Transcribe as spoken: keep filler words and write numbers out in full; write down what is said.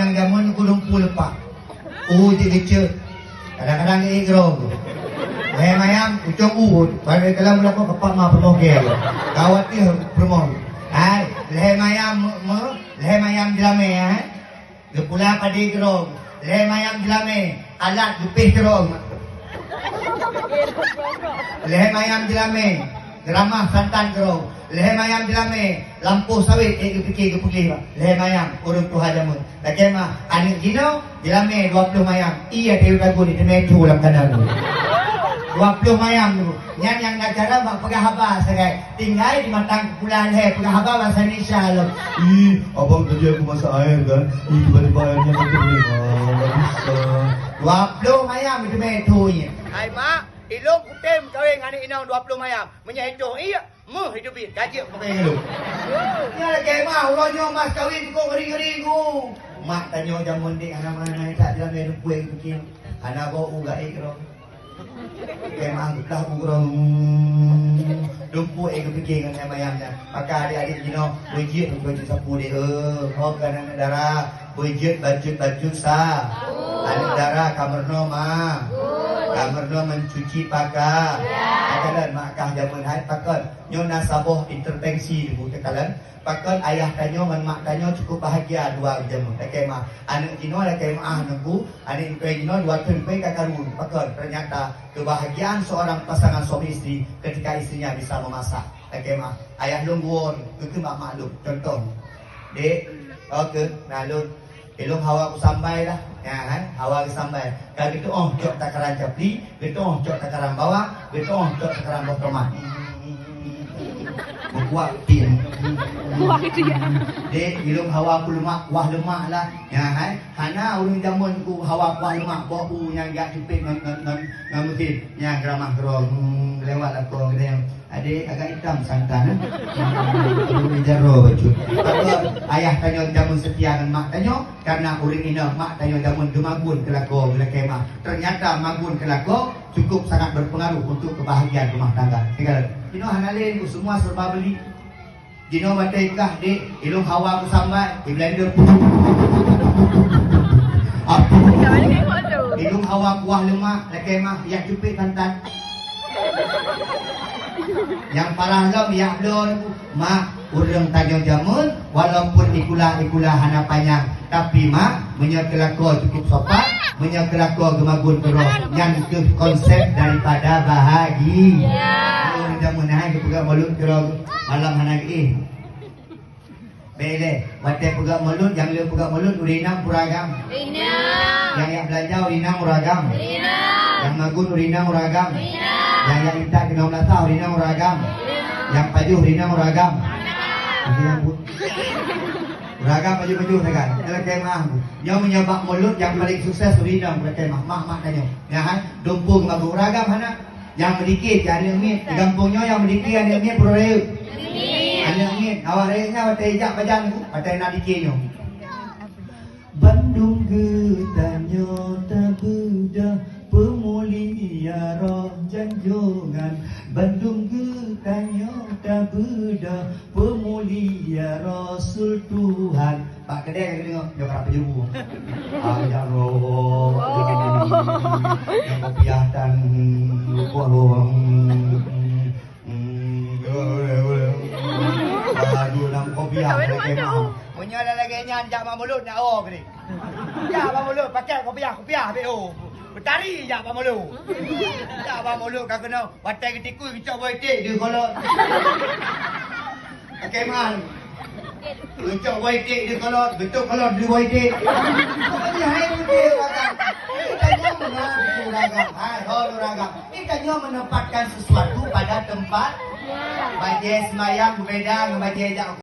Nyang jameun ku dumpeue leupah. U jih geucek. Kadang-kadang geuék droe. Lhèe mayam, ucong u, bak lhèe kalam lakoe keupak ma peurumoh kèe. Gawat teuh peurumoh. Hai, lhèe mayam me, me, lhèe mayam jeulamèe, hai. Geupula padé keudroe. Lhèe mayam jeulamèe, alat geupéh keudroe. Lhèe mayam jeulamèe, geuramah santan keudroe. Lhèe mayam jeulamèe, lampôh sawét ék geupiké geupeugléh bak. Lhèe mayam, ureueng tuha jameun. Lakèe meu'ah, aneuk jinoe, jeulamèe dua ploh mayam. Iya, tayue lagu ni, teumèe cu lam kandang tu. Dua ploh mayam tu. Nyan nyang na cara bak peugah haba sagai. Tinggai di mantang keupula lhèe, peugah haba bahasa Indonesia lom. Ih, abang tadi aku masak air kan. Ih, tiba-tiba airnya kan kering. Ah, nggak bisa. Dua ploh mayam teumèe cu nyan. Hai mak, ilôn kutem kawin ngon aneuk inong dua ploh mayam. Meunyoe hitông iya, meuh hidup jih, gaji peumakai ngon lôn. Nyan lakèe meu'ah, uroe nyoe mas kawin kok ngeri-ngeri ku. Mak tanyoe jameun dek hana meunan that dalam dumpeue geupiké. Hana bau u gaék keudroe. Lakèe meu'ah geuplah u keudroe. Dumpeue geupiké ngon lhèe mayam nyan. Maka adik-adik jinoe, beujeuet dumpeue sapeue deh, eh, ho keu aneuk dara. Beujeuet bacut-bacut sa. Aneuk dara ka meurunoe ma. Ka meurunoe mencuci pakaian. Takalon mak kah jameun hai pakon. Nyoe na saboh intervensi di buku takalon. Pakon ayah tanyoe ngon mak tanyoe cukup bahagia dua jameun. Lakèe meu'ah. Aneuk jinoe lakèe meu'ah nunggu. Aneuk jinoe dua thôn pih ka karu. Pakon ternyata kebahagiaan seorang pasangan suami istri ketika istrinya bisa memasak. Lakèe meu'ah. Ayah lôn geuwoe, geukheun bak mak lôn. Contoh. Dek, oke, na lôn. Ilôn hawa kusambai lah. Ya, kan? Hawa kusambai. Ka geutu'oh cok takaran capli, geutu'oh cok takaran bawang, geutu'oh cok takaran boh tomat. Meukuah pin. Kuah itu ya. Dek, ilôn hawa kuleumak, kuah leumak lah. Ya, hai. Hana ureueng jameun ku hawa kuah leumak, boh u nyang jak cupet ngon, ngon, ngon, ngon meusin. Nyang geuramah keudroe, hmm, lewat lakoe geude. Adek agak itam santan, eh? Ureueng jaroe bacut. Tapi ayah tanyoe jameun seutia ngon mak tanyoe, karena ureueng inong mak tanyoe jameun geumagun keu lakoe, geulakèe meu'ah. Ternyata magun keu lakoe cukup sangat berpengaruh untuk kebahagiaan rumah tangga. Tinggal, inoe hana lé, semua serba beli. Jinoe watèe kah dek, ilôn hawa kusambai, di blender. Ilôn hawa kuah leumak, lakèe meu'ah, yak cupet santan. Nyang parah lom, yak bloe, mak, ureueng tanyoe jameun, walaupun ikula-ikula hana panyang, tapi mak, meunyoe keu lakoe cukup sopan, meunyoe keu lakoe geumagun keudroe, nyan keuh konsep daripada bahagia. Ureueng jameun hai geupeugah mulod keudroe. Malam hana geuéh. Bèk lé, watèe peugah mulod, nyang le peugah mulod, ureueng inong ureueng agam. Ureueng inong. Nyang jak beulanja ureueng inong ureueng agam. Ureueng inong. Nyang magun ureueng inong ureueng agam. Ureueng inong. Nyang jak intat keunoe meulasah ureueng inong ureueng agam. Ureueng inong. Nyang pajoh ureueng inong ureueng agam. Ureueng inong. Ureueng agam pajoh-pajoh sagai. Lakèe meu'ah. Nyoe meunyoe bak mulod nyang paleng sukses ureueng inong lakèe meu'ah. Mak-mak tanyoe. Nyan hai, dumpeue geumagun ureueng agam hana. Nyang meudike cit aneuk miet. Di gampông nyoe nyang meudike aneuk miet peureulèe. Aneuk miet, awak rayeuk nyan watèe jak pajan, watèe na dike nyoe. Bandum geutanyoe tabeudôh peumulia roh janjongan. Bandum geutanyoe tabeudôh peumulia Rasul Tuhan. Bak keudè ka geudeungö, nyoe ka rap peujeubu. Ah, ya Allah. Nyang kopiah tan lukoh lom. Hmm, hmm, hmm. Aduh, lam kopiah lagèe mah. Meunyoe lagèe nyan, jak bak mulod nak o keudéh. Jak bak mulod, pakai kopiah, kopiah, B O. Beutari jak bak mulod. Jak bak mulod ka keunoe, watèe geutikui geucok boh iték di kolot. Pakai mahal. Geucok boh iték di kolot, geucok kolot di boh iték. Pokoknya hai ureueng agam. Kita nyoe meunan ureueng agam. Hai ho ureueng agam. Kita nyoe menempatkan sesuatu pada tempat. Bajèe sembahyang beubeda ngon bajèe jak